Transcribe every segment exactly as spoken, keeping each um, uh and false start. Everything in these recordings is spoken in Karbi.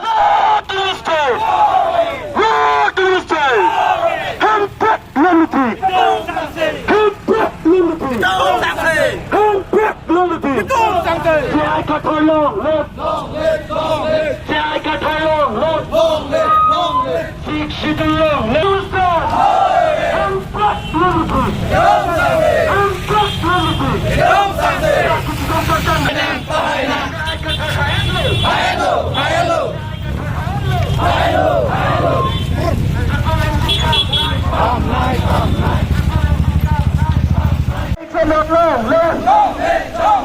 Rule to the state! Rule to the state! Hemprek limited! Hemprek limited! Hemprek limited! J I Kathar long live! J I Kathar long live! Sixth Schedule long live! Hemprek limited! Hemprek limited! Solo long live!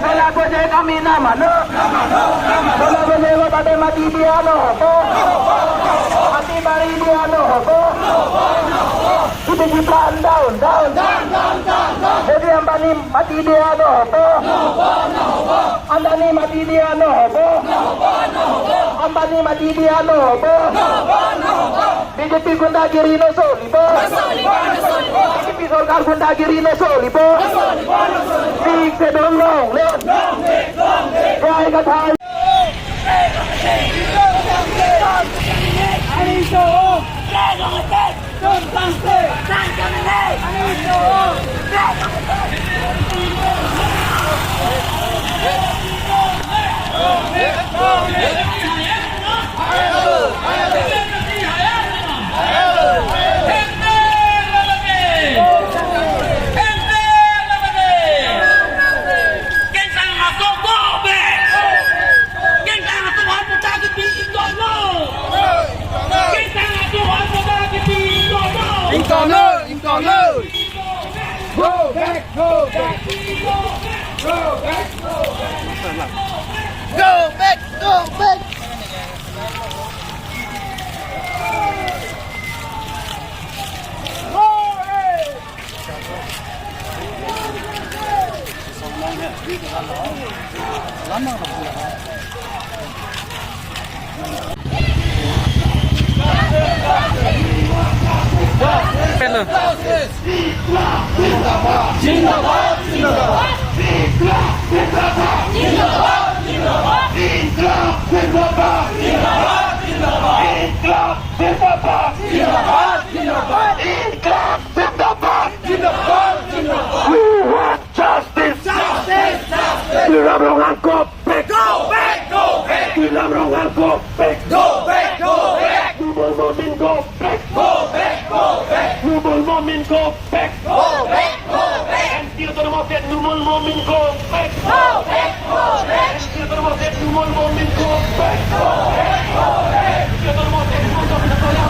Solo ko je kami nama no. Solo ko je lo bade mati dia no hobo. Mati bari dia no hobo. Kita kita down, down. Jadi Ambani mati dia no hobo. Ambani mati dia no hobo. Ambani mati dia no hobo. B J P gundagiri no solibo. B J P sorkar gundagiri no solibo. Sixth Schedule long live! J I Kathar! Go back, go back, go back. Go back, go back. Hello. Zindabad, zindabad, zindabad. Zindabad, zindabad. Zindabad, zindabad. Zindabad, zindabad. Zindabad, zindabad. Zindabad, zindabad. We want justice. Justice, justice. Tuliram Ronghang, go back. Go back, go back. Tuliram Ronghang, go back. Go back, go back. Nurul Momin, go back. Go back, go back. Nurul Momin, go back. Go back, go back. Anti-autonomous state, Nurul Momin, go back. Go back, go back. Anti-autonomous state, Nurul Momin, go back. Go back, go back. Anti-autonomous state, Nurul Momin, go back.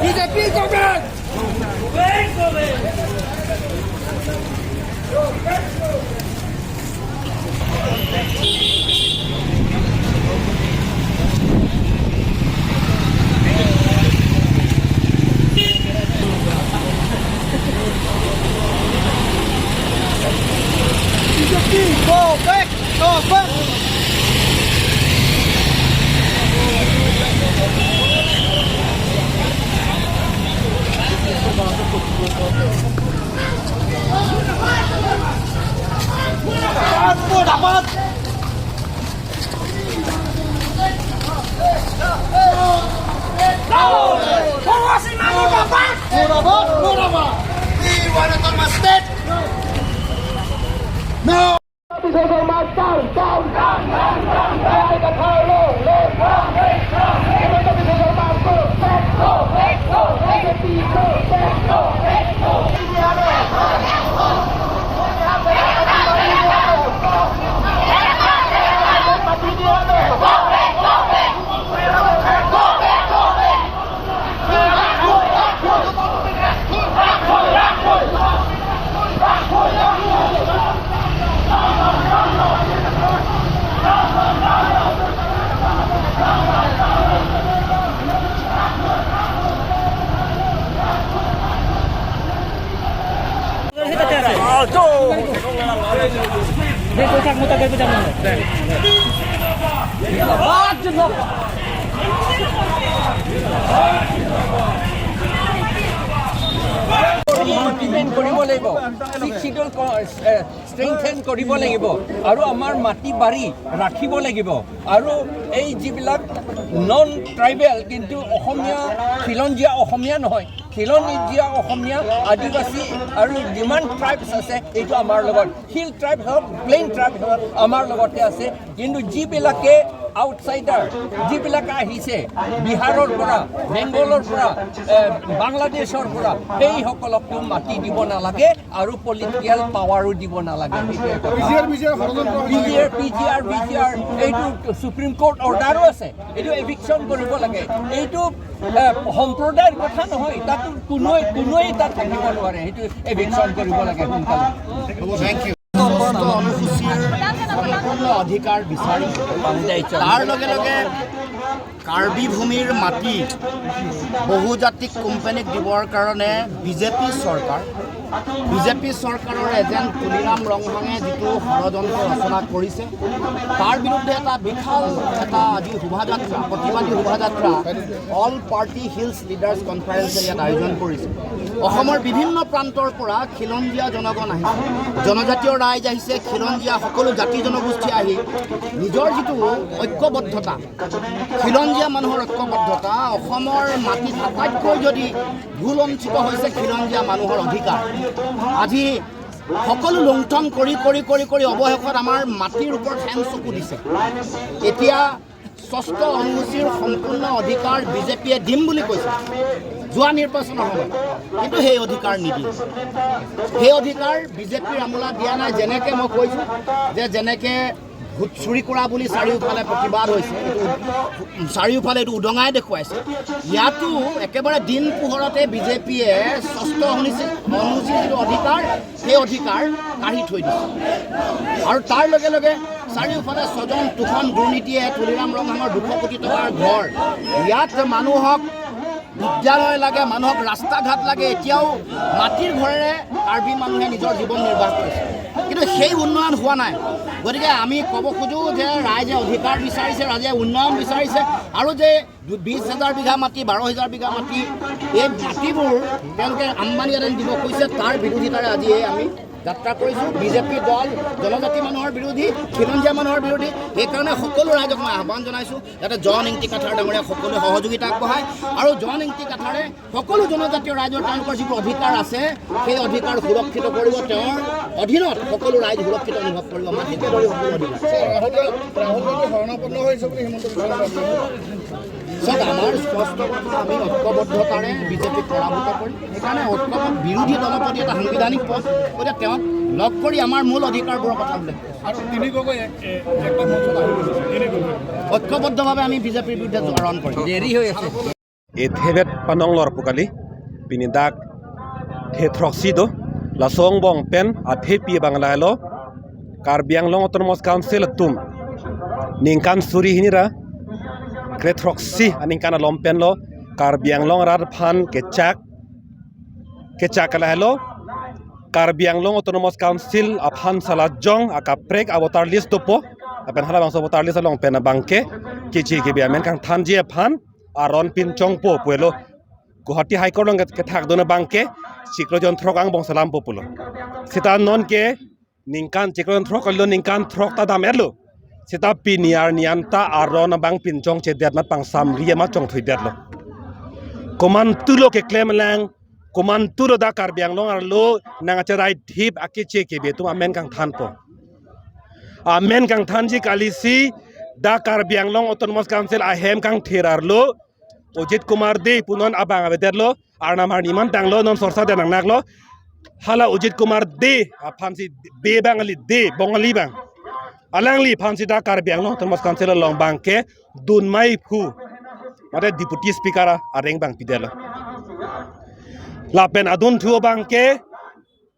B J P government! Go back! Go back! We want autonomous state. No. Officers of March, down, down, down, down, down. Like a power law, law, law. Officers of March, go, back, go, back, go, back, go, back, go, back, go. Implement কৰিব লাগিব। Six schedule ক-, এ, ষ্ট্ৰেংথেন কৰিব লাগিব আৰু আমাৰ মাটি বাৰী ৰাখিব লাগিব। আৰু এই যিবিলাক নন ট্ৰাইবেল, কিন্তু অসমীয়া, খিলঞ্জীয়া অসমীয়া নহয়, খিলঞ্জীয়া অসমীয়া, আদিবাসী আৰু যিমান ট্ৰাইবছ আছে, এইটো আমাৰ লগত। হিল ট্ৰাইব হওক, প্লেইন ট্ৰাইব হওক, আমাৰ লগতে আছে। কিন্তু যিবিলাকে আউটছাইডাৰ, যিবিলাক আহিছে বিহাৰৰ পৰা, বেংগলৰ পৰা, এ, বাংলাদেশৰ পৰা, সেইসকলকতো মাটি দিব নালাগে আৰু পলিটিকেল পাৱাৰো দিব নালাগে। সেইটোৱে কথা। পি জি আৰ, পি জি আৰ ষড়যন্ত্ৰ হৈ আছে। পি জি আৰ, পি জি আৰ, পি জি আৰ, এইটো ছুপ্ৰিম কোৰ্ট অৰ্ডাৰো আছে, এইটো এভিকশ্যন কৰিব লাগে। এইটো, এ, সম্প্ৰদায়ৰ কথা নহয়, তাতো কোনোৱে, কোনোৱেই তাত থাকিব নোৱাৰে, সেইটো এভিকশ্যন কৰিব লাগে সোনকালে। Thank you. অনুসূচীৰ সম্পূৰ্ণ অধিকাৰ বিচাৰি তাৰ লগে লগে কাৰ্বি ভূমিৰ মাটি বহুজাতিক কোম্পানীক দিবৰ কাৰণে বিজেপি চৰকাৰ, বিজেপি চৰকাৰৰ এজেণ্ট তুলিৰাম ৰংহাঙে যিটো ষড়যন্ত্ৰ ৰচনা কৰিছে, তাৰ বিৰুদ্ধে এটা বিশাল এটা আজি শোভাযাত্ৰা, প্ৰতিবাদী শোভাযাত্ৰা অল পাৰ্টি হিলছ লিডাৰ্ছ কনফাৰেন্সে ইয়াত আয়োজন কৰিছে। অসমৰ বিভিন্ন প্ৰান্তৰ পৰা খিলঞ্জীয়া জনগণ আহিছে, জনজাতীয় ৰাইজ আহিছে, খিলঞ্জীয়া সকলো জাতি জনগোষ্ঠী আহি নিজৰ যিটো ঐক্যবদ্ধতা, খিলঞ্জীয়া মানুহৰ ঐক্যবদ্ধতা, অসমৰ মাটিত আটাইতকৈ যদি ভূলুণ্ঠিত হৈছে খিলঞ্জীয়া মানুহৰ অধিকাৰ। আজি সকলো লুণ্ঠন কৰি কৰি কৰি কৰি অৱশেষত আমাৰ মাটিৰ ওপৰত শেন চকু দিছে। এতিয়া ষষ্ঠ অনুসূচীৰ সম্পূৰ্ণ অধিকাৰ বিজেপিয়ে দিম বুলি কৈছে যোৱা নিৰ্বাচনৰ সময়ত, কিন্তু সেই অধিকাৰ নিদিয়ে। সেই অধিকাৰ বিজেপিৰ আমোলা দিয়া নাই। যেনেকে মই কৈছো যে যেনেকে ভোট চুৰি কৰা বুলি চাৰিওফালে প্ৰতিবাদ হৈছে, এইটো চাৰিওফালে এইটো উদঙাই দেখুৱাইছে। ইয়াতো একেবাৰে দিন পোহৰতে বিজেপিয়ে ষষ্ঠ অনুসূচী, অনুসূচীৰ যিটো অধিকাৰ, সেই অধিকাৰ কাঢ়ি থৈ দিছে। আৰু তাৰ লগে লগে চাৰিওফালে স্বজন তোষণ দুৰ্নীতিয়ে তুলিৰাম ৰংহাঙৰ দুশ কোটি টকাৰ ঘৰ, ইয়াত মানুহক বিদ্যালয় লাগে, মানুহক ৰাস্তা ঘাট লাগে, এতিয়াও মাটিৰ ঘৰেৰে কাৰ্বি মানুহে নিজৰ জীৱন নিৰ্বাহ কৰিছে। কিন্তু সেই উন্নয়ন হোৱা নাই। গতিকে আমি ক'ব খোজো যে ৰাইজে অধিকাৰ বিচাৰিছে, ৰাইজে উন্নয়ন বিচাৰিছে, আৰু যে দু-, বিশ হাজাৰ বিঘা মাটি, বাৰ হাজাৰ বিঘা মাটি, এই মাটিবোৰ তেওঁলোকে আম্বানী আদানীক দিব কৈছে, তাৰ বিৰোধিতাৰে আজি এই আমি যাত্ৰা কৰিছো। বিজেপি দল জনজাতি মানুহৰ বিৰোধী, খিলঞ্জীয়া মানুহৰ বিৰোধী। সেইকাৰণে সকলো ৰাইজক মই আহ্বান জনাইছো, যাতে জন ইংতি কাথাৰ ডাঙৰীয়াক সকলোৱে সহযোগিতা আগবঢ়ায় আৰু জন ইংতি কাথাৰে সকলো জনজাতীয় ৰাইজৰ তেওঁলোকৰ যিবোৰ অধিকাৰ আছে, সেই অধিকাৰ সুৰক্ষিত কৰিব, তেওঁৰ অধীনত সকলো ৰাইজ সুৰক্ষিত অনুভৱ কৰিব, মাটিকে ধৰি সকলো অধিকাৰ। ৰাহুল, ৰাহুল গান্ধী শৰণাপন্ন হৈছে বুলি হিমন্ত বিশ্ব শৰ্মাই কৈছে। চাওক, আমাৰ স্পষ্ট কথা, আমি ঐক্যবদ্ধতাৰে বিজেপিক পৰাভূত কৰিম। সেইকাৰণে ঐক্যবদ্ধ বিৰোধী দলৰ প্ৰতি এটা সাংবিধানিক পদ, গতিকে তেওঁক লগ কৰি আমাৰ মূল অধিকাৰবোৰৰ কথা উল্লেখ কৰিছো। আৰু তিনি গগৈ এক, এ, একটা মঞ্চত আহিব, তিনি গগৈ। ঐক্যবদ্ধভাৱে আমি বিজেপিৰ বিৰুদ্ধে জোকাৰণ কৰিম। দেৰি হৈ আছে। Ethebet panong lor pu kali, pini dak the throksi do, laso angbong pen athepi abang lahelo, Karbi Anglong Autonomous Council atum ningkan suri hini ra kre throksi aningkan along pen lo Karbi Anglong arat aphan kechak, kechak lahelo, Karbi Anglong Autonomous Council aphan salajong akaprek a voter list dopo, lapen halabangso voter list along pen abangke kechi kebi amen kangthanji aphan aron pinchongpo pulo. Guwahati High Court along kethakdun abangke chiklo jon throk angbong salampo pulo. Seta nonke ningkan chiklo jon throk kalilo, ningkan throk ta dam-etlo. Seta pini arni anta aron abang pinchongchedet amat pangsamri amat chongthuidetlo. Komantulo keklemlang Komantu lo dak Karbi Anglong arlo nangcherai thip akeche kebe atum amen kangthanpo. Amen kangthanji kalisi dak Karbi Anglong Autonomous Council ahem kangthir arlo Ajit Kumar Dey pu non abang avedetlo, arnam arni mantanglo, non sorsa de nangnaklo. Hala Ajit Kumar Dey aphansi Dey abang kali, Dey Bongali abang. Alangliphansi dak Karbi Anglong Autonomous Council along abangke dunmai phu mate Deputy Speaker areng abang pidetlo. Lapen adunthu abangke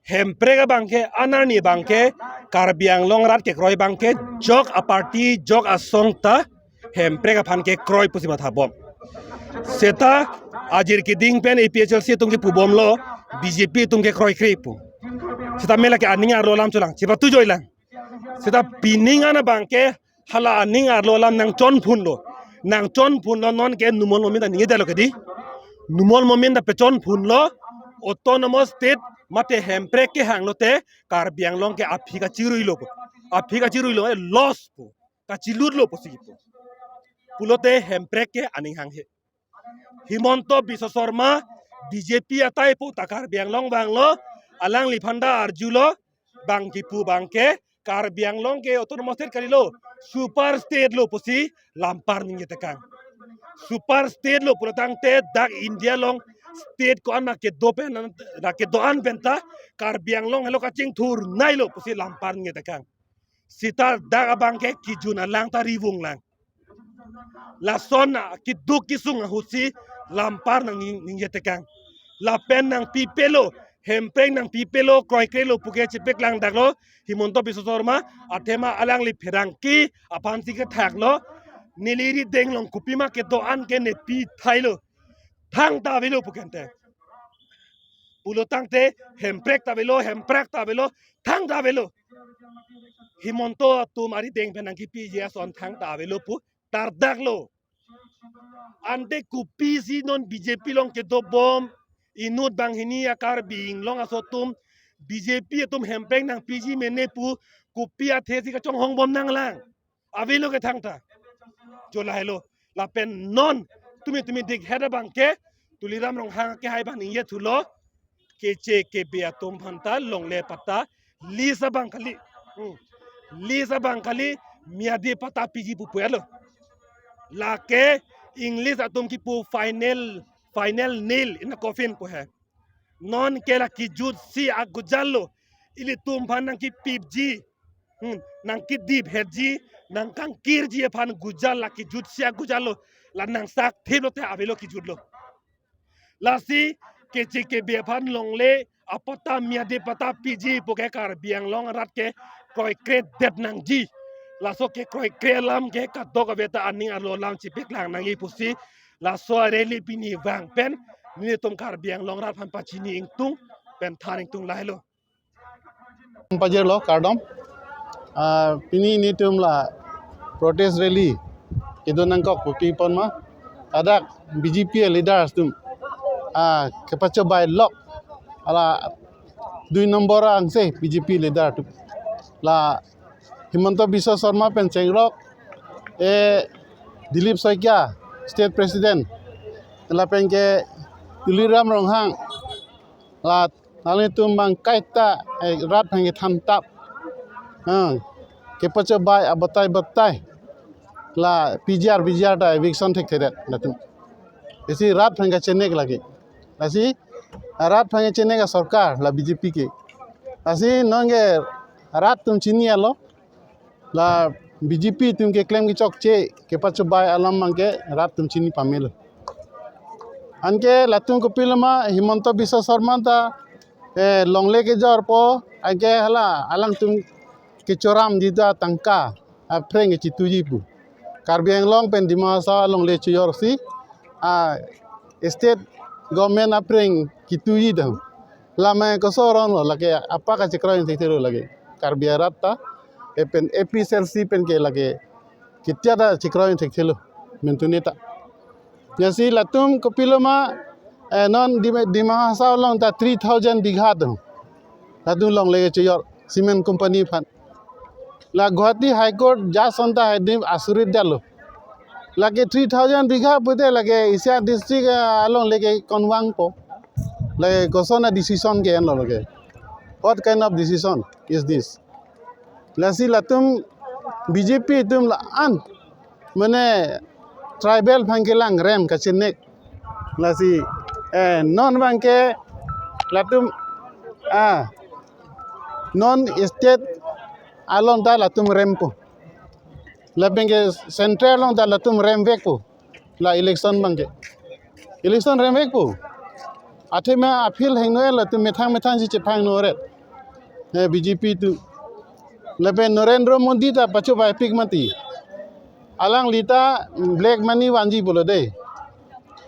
Hemprek abangke, anerni abangke, Karbi Anglong rat kekroi abangke, jok aparty, jok asong ta, Hemprek aphan kekroi pusi mathabom. Seta ajir keding pen A P H L C atum kepubomlo, B J P atum kekroikre pu. Seta mela ke aning arlo alam cholang, chepatu joilang. Seta pining an abangke hala aning arlo alam nangchonphunlo. Nangchonphunlo, nonke Numal Momin ta ningjedetlo kedi. Numal Momin ta pechonphunlo, Autonomous State mate Hemprek kehanglote Karbi Anglong ke aphi kachiruilo pu. Aphi kachiruilo, eh, loss pu. Kachilutlo pusi pu. Pulote Hemprek ke aning hanghe. Himanta Biswa Sarma B J P atai pu ta Karbi Anglong vanglo, alangliphan ta arjulo, bang kipu abangke Karbi Anglong ke Autonomous State kalilo, Super State lo pusi lampar ningjetekang. Super State lo pulotangte dak India along state ko-an ma kedo pen, na kedo-an penta Karbi Anglong helo kachingthurnailo pusi lampar ningjetekang. Seta dak abangke kijun alang ta rivunglang. Lason a keduk kesung ahutsi lampar nang ning-, ningjetekang. Lapen nangpipelo, Hemprek nangpipelo, kroikrelo puke chepaklangdaklo Himanta Biswa Sarma, athema alangli pherangke aphansi kethaklo, neli rideng along kopima kedo-an ke ne pithailo. Thangta avelo pu kente. Pulotangte Hemprek ta avelo, Hemprek ta avelo, thangta avelo. Himanta atum arideng pen nangkipiji ason thangta avelo pu tardaklo. Ante kopisi non B J P along kedobom, inut banghini a-Karbi Anglong aso atum, B J P atum Hemprek nangpiji mene pu, kopi athesi kachonghongbom nanglang. Avelo ke thangta. Jo lahelo. Lapen non tumi tumi dikhet abangke Tuliram Ronghang kehai abang ningjethulo. Keche kebe atum aphanta longle patta lease abang kali. Hmm. Lease abang kali, miyadi patta piji pu pulo. Lake English atum kipu final, final nail in the coffin pu he. Nonke la kijutsi agujallo. Ilitum aphan nangkipipji, hmm, nangkidiphetji, nangkangkirji aphan gujal la kijutsi agujallo. La nangsak thiplote avelo kijutlo. Lasi keche kebe aphan longle apatta miyadi patta piji puke Karbi Anglong arat ke kroikredet nangji. Laso kekroikre alam ke kadokave ta aning arlo alam chepaklang nangji pusi laso rally pini vang pen nelitum Karbi Anglong arat aphan pachini ingtung pen than ingtung lahelo. Pajirlo kardom. Ah, pini nelitum la protest rally kedo nangkok pu pi pon ma, ladak B J P leaders atum, ah, kepachobei lok, hala dui nombor angse B J P leader atum. La Himanta Biswa Sarma pen chengrok, eh, Dilip Saikia, State President, lapen ke Tuliram Ronghang, la nanglitum abang kaita, eh, rat aphan kethan tap, ha, kepachobei abatai batai, la P G R, P G R ta eviction thekthedet latum. Isi rat aphan kachenek lagi. Lasi rat aphan kachenek asorkar la B J P ke. Lasi nonke rat atum chinilo. La B J P atum keklem kechokche kepachobei alam abangke rat atum chini pamelo. Anke latum kopilo ma Himanta Biswa Sarma ta, eh, longle kejorpo, anke hala alangtum kechoramji ta tangka aphreng kechituji pu. Karbi Anglong pen Dima Hasao alongle chojorsi, ah, state government aphreng kituji dam. Lama koson lo lake apa kachekroi thekthelo lake. Karbi arat ta, eh, pen A P H L C pen ke lake ketia ta chekroi thekthelo mentune ta. Lasi latum kopilo ma, eh, non Dima, Dima Hasao along ta three thousand bigha do. Latum longle chojor cement company aphan. La Guwahati High Court judge ason ta haidim asurit detlo. Lake three thousand bigha pute lake isi a-district, eh, alongle ke konvangpo. Lake koson a-decision ke-enlo lake. What kind of decision is this? Lasi latum B J P atum la-an, mane tribal aphan kelang rem kachenek. Lasi, eh, non abangke latum, ah, non state along ta latum rempo. Lapen ke central along ta latum remvekpo. La election abangke. Election remvekpo. Athema aphi hingno-et latum methang methang si chephang no-et. Eh, B J P atum. Lapen Narendra Modi ta pachobaipik mati. Alangli ta black money vanji pulo dei.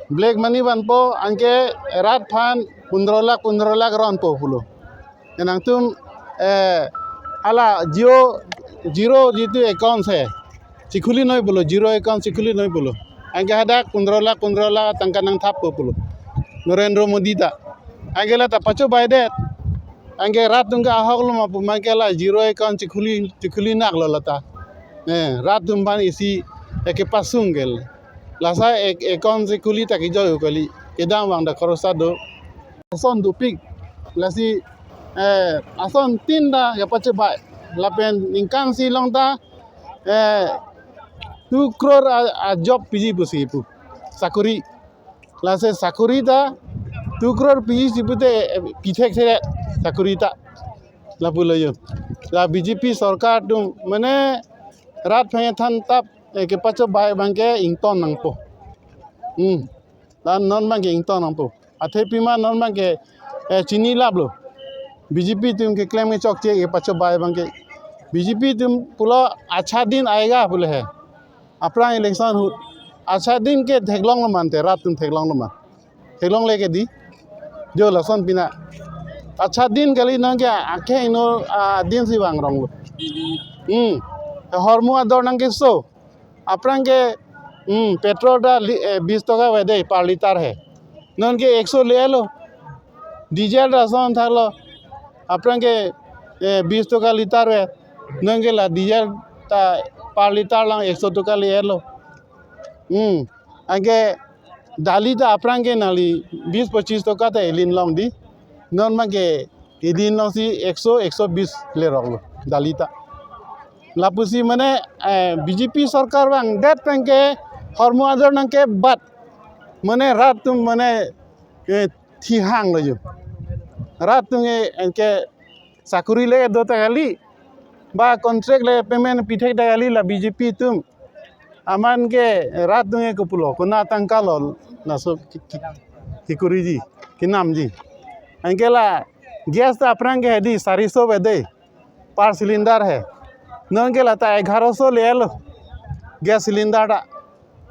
Black money vanpo, anke rat aphan pundro lakh, pundro lakh ronpo pulo. Nangtum, eh, hala zero, zero jitu account he, chekhuli noi pulo, zero account chekhuli noi pulo. Anke hadak pundro lakh, pundro lakh tangka nangthappo pulo Narendra Modi ta. Anke la ta pachobaidet. Anke rat atum ke ahok lo ma pu, anke la zero account chekhuli, chekhuli naklo lata. Eh, rat atum aphan isi, eh, kepasung ke. Lasi ek-, account chekhuli ta kejoi kali. Kedamvang ta khorosa do. Ason dopik. Lasi, eh, ason tin ta kapachobai. Lapen ningkan isi along ta, eh, two crore a, a job piji pusi pu. Sakuri. Lasi sakuri ta two crore piji si pute, eh, pithekthedet sakuri ta. Lapulo yo. La B J P sorkar atum mane rat aphan thantap, eh, kepachobai abangke ington nangpo. Hmm. La non abangke ington nangpo. Athe pima non abangke, eh, chinilaplo. B J P atum keklem kechokche kepachobai abangke. B J P atum pulo accha din aayega pulo he. Aphrang election ahut. Accha din ke theklonglo ma ante, rat atum theklonglo ma. Theklongle ke dei. Jo lason pina. Accha din kali, nonke akhei no, ah, din si vangronglo. Hmm. Hormu ador nangkeso. Aphrang ke, hmm, petrol ta li-, eh, bis toka ave dei per litre he. Nonke ekso le-etlo. Diesel ta ason thaklo. Aphrang ke, eh, bis toka litre ave. Nonke la diesel ta per litre along ekso toka le-etlo. Hmm. Anke dali ta aphrang ke nangli bis pochis toka ta elin long dei. Non abangke elin long si ekso, ekso bis leroklo dali ta. Lapusi mane, eh, B J P sorkar vangdet pen ke hormu ador nangkebat. Mane rat atum mane, eh, thihanglo yo. Rat atum ke, ke sakuri le do ta kali. Ba contract le payment pithek ta kali la B J P atum. Amat ke rat atum ke kopulo, kona tangka lo laso ki-, ki-, kikuriji, kinamji. Anke la gas ta aphrang ke dei sariso ave dei per cylinder he. Nonke la ta egaroso le-etlo gas cylinder ta.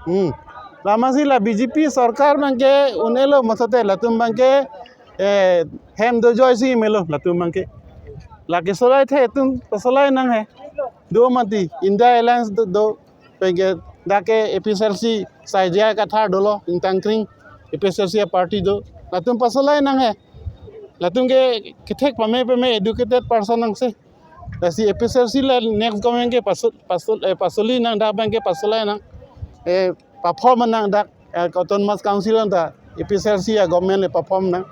Hmm. Lasi la B J P sorkar abangke un-elo mosate latum abangke, eh, hem dojoi si melo latum abangke. La kesolai the atum pasolai nang he. Do mati India Alliance do, do. Pen ke dak ke A P H L C Saijai Kathar dolo, ingtang kring A P H L C a-party do. Latum pasolai nang he. Latum ke kethek pame pame educated person nangsi. Lasi A P H L C la next government ke paso-, paso-, eh, pasoli nang, dak abangke pasolai nang. Eh, perform nang dak, eh, Autonomous Council along ta A P H L C a-government le perform nang.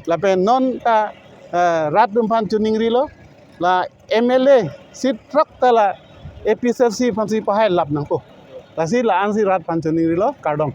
Lapen non ta, eh, rat atum aphan choningrilo. La M L A seat throk ta la A P H L C aphansi pahai lap nangpo. Lasi la-ansi rat aphan choningrilo, kardom.